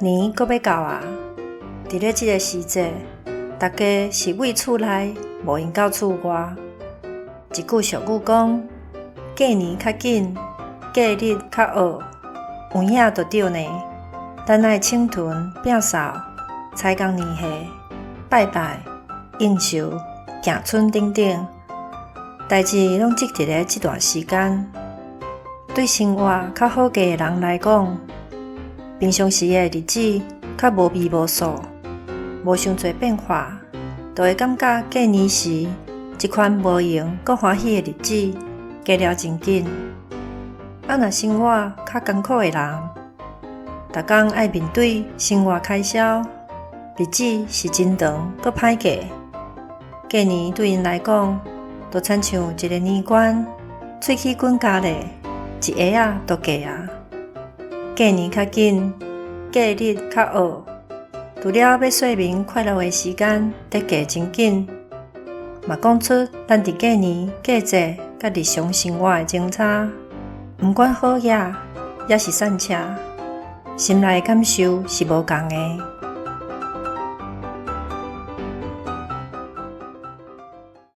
年閣欲到啊！佇咧這个時節，逐家是對厝內，無閒到厝外。一句俗語講：過年較緊，過日較僫。有影就對呢。咱愛清囤、摒掃、採工年貨、拜拜、應酬、行春等等，代誌攏積佇咧這段時間。對生活較好過的人來講，平常時的日子較無味無素，無傷濟變化，就會感覺過年時這款無閒閣歡喜的日子過了真緊。啊，若生活較艱苦的人，逐工愛面對生活開銷，日子是真長閣歹過。過年對𪜶來講，就親像一个年關，喙齒滾焦咧，一下仔就過啊。過年較緊，過日較僫。除了欲說明快樂的時間佇過真緊，嘛講出咱佇過年過節佮日常生活的相差。毋管好野抑是散赤，心內的感受是無仝的。